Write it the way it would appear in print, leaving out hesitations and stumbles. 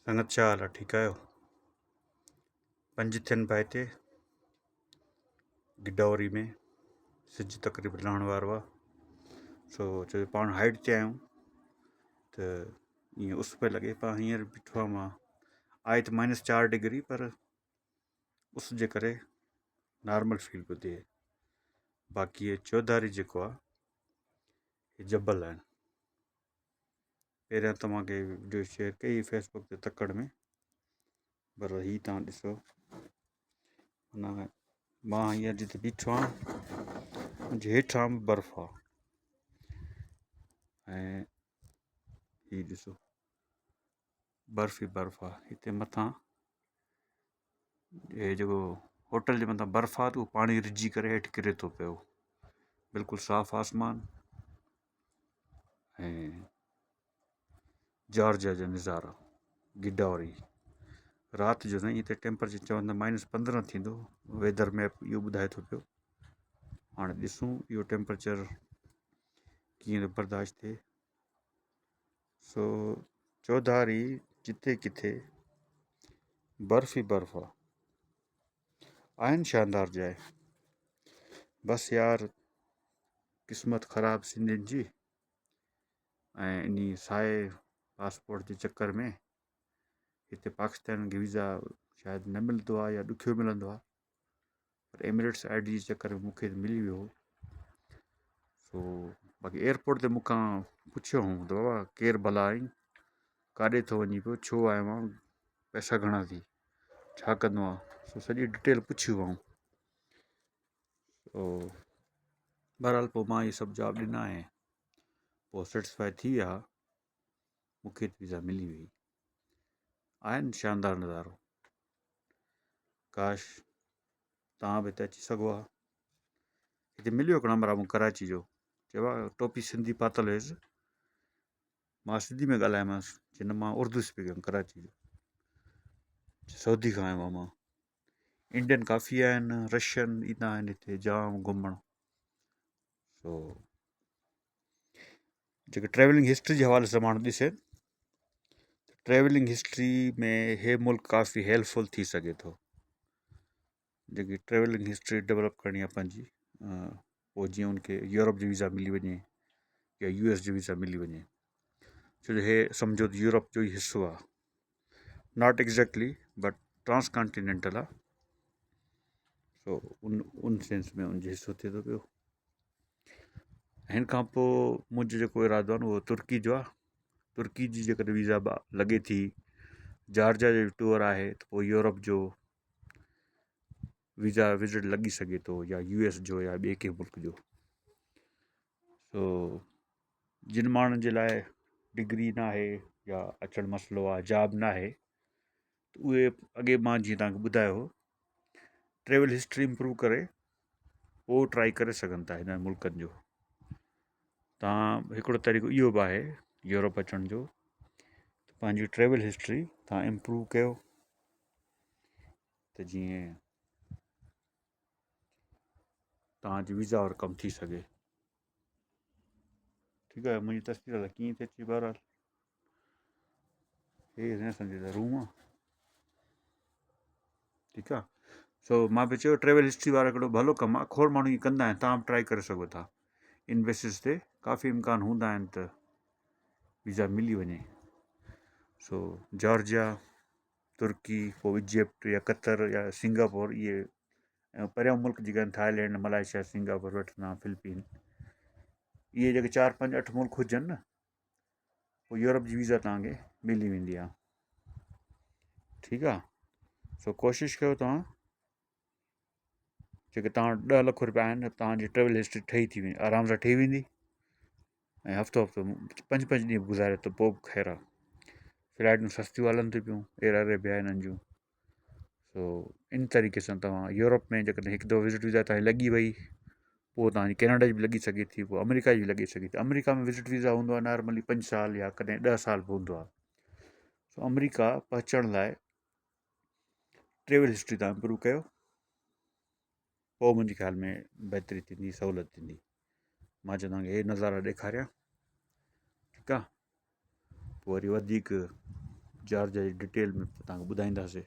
سنگت ڇا حال آ ٺيڪ آهيو پنج ٿين پيا هتي گڊاوري ۾ سج تقريبن لهڻ وارو آ سو ڇو جو پاڻ هائيٽ تي آهيون ته ائين اس پئي لڳي پاڻ هينئر بيٺو آهيان مان آهي ته مائنس چار ڊگري پر اس جي ڪري نارمل فيل پيو ٿئي باقي چوڌاري جيڪو آ هي جبل آهن پهريان توهان کي وڊيو شيئر ڪئي فيس بڪ تي تڪڙ ۾ پر هي توهان ڏسو معنيٰ مان هينئر جتي بيٺو آهيان منهنجي هيٺان به برف آهي ۽ هي ڏسو برف ئي برف آهي هتي مٿان هي جيڪو هوٽل جي مٿان برف آهي ته اهو پاڻي رجي ڪري هيٺ ڪري ٿو پيو بلڪل صاف آسمان ۽ جارجيا جا نظارا گڊاوري رات جو سائين هتي ٽيمپريچر چون ٿا مائنس پندرهن ٿيندو ويدر ميپ اهو ٻڌائي ٿو پيو هاڻي ڏسون اهو ٽيمپريچر ڪيئن ٿو برداشت ٿئي سو چوڌاري جتي ڪٿي برف ئي برف آ آهن شاندار جاء بس يار قسمت خراب سنڌين جي ۽ انهي سائي پاسپورٽ جي چڪر ۾ هتي پاڪستان کي ويزا شايد نه ملندو آهي يا ڏکيو ملندو آهي پر ايمريٽس I D جي چڪر ۾ مونکي ملي ويو سو باقي ايئرپورٽ تي مونکان پڇيو هو ته بابا ڪير ڀلا آهين ڪاڏي ٿو وڃين پيو ڇو آيو آهين پئسا گهڻا اٿئي ڇا ڪندو آهين سو سڄي ڊٽيل پڇي هئائون سو بهرحال پوء مان اهي سڀ جواب ڏنا ۽ پوء سيٽسفائي ٿي ويا مونکي ويزا ملي وئي آهن شاندار نظارو ڪاش توهان به هتي اچي سگهو ها هتي مليو هڪڙو همراهه مون ڪراچي جو چيو آ ٽوپي سنڌي پاتل هيس مان سنڌي ۾ ڳالهايومانس چي نه مان اردو اسپيڪر آهيان ڪراچي جو سعودي کان آيو آهيان مان انڊين ڪافي آهن رشين ايندا آهن هتي جام گهمڻ سو جيڪي ٽريولنگ هسٽري جي حوالي سان ماڻهو ڏسي ٽريولنگ هسٽري ۾ هي ملڪ ڪافي هيلپفل ٿي سگهي ٿو جيڪي ٽريولنگ هسٽري ڊولپ ڪرڻي آهي پنهنجي پوء جيئن ان کي يورپ جي ويزا ملي وڃي يا يو ايس جي ويزا ملي وڃي ڇو جو هي سمجهو ته يورپ جو ئي حصو آهي not exactly but trans continental آهي سو ان ان سينس ۾ ان جو حصو ٿئي ٿو پيو هن کان پوء منهنجو جيڪو ارادو آهي نه اهو ترڪي جو آهي ترڪي جي جيڪڏهن ويزا به لڳي ٿي جارجيا جو ٽوئر آهي ته پوء يورپ جو ويزا وزٽ لڳي سگهي ٿو يا يو ايس جو يا ٻئي ڪنهن ملڪ جو سو جن ماڻهن جي لاء ڊگري نه آهي يا اچڻ مسئلو آهي جاب نه آهي ته اهي اڳي مان جيئن توهان کي ٻڌايو هو ٽريول هسٽري امپروو ڪري پوء ٽرائي ڪري سگهن ٿا هنن ملڪن جو تان هڪڙو طريقو اهو به آهي يورپ اچڻ جو ته پنهنجي ٽريول هسٽري تان امپروو ڪيو ته جيئن توهان جي ويزا وارو ڪم ٿي سگهي ٺيڪ آهي منهنجي تصوير الائي ڪيئن ٿي اچي بهرحال هي هن سمجهه ته روم آ ٺيڪ آ سو مان به چيو ٽريول هسٽري وارو هڪڙو ڀلو ڪم آ کوڙ ماڻهو ائين ڪندا آهن تان به ٽرائي ڪري سگهو ٿا ان بيسس تي ڪافي امڪان هوندا آهن ته ويزا ملي وڃي سو جارجيا ترڪي پوء ايجپٽ يا قطر يا سنگاپور اهي ۽ پريان ملڪ جيڪي آهن Thailand Malaysia Singapore Vietnam Philippines اهي جيڪي چار پنج اٺ ملڪ هجن نه پوء يورپ جي ويزا توهان کي ملي ويندي آهي ٺيڪ آهي سو ڪوشش ڪيو توهان جيڪي توهان وٽ ڏهه لک روپيا آهن توهان جي ٽريول هسٽري ٺهي ٿي وڃي آرام سان ٺهي ويندي ۽ هفتو هفتو پنج پنج ڏينهن گذاري ته پوء به خير آهي فلائٽون سستيون هلن ٿيون پيون ايئر اريبيا هنن جون سو ان طريقي سان توهان يورپ ۾ جيڪڏهن هڪ دفعو وزٽ ويزا توهان جي لڳي وئي پوء توهان جي ڪينيڊا جي به لڳي سگهي ٿي پوء آمريڪا جي به لڳي سگهي ٿي آمريڪا ۾ وزٽ ويزا هوندو آهي نارملي پنج سال يا ڪڏهن ڏهه سال به هوندو آهي سو آمريڪا پهچڻ لاء ٽريول هسٽري توهان امپروو ڪيو پوء منهنجي خيال ۾ بهتري ٿيندي سهولت ٿيندي مان چوندو توهان کي هي نظارا ڏيکاريان ٺيڪ آهي پوء وري وڌيڪ جارجيا جي ڊيٽيل ۾ توهان کي ٻڌائينداسي.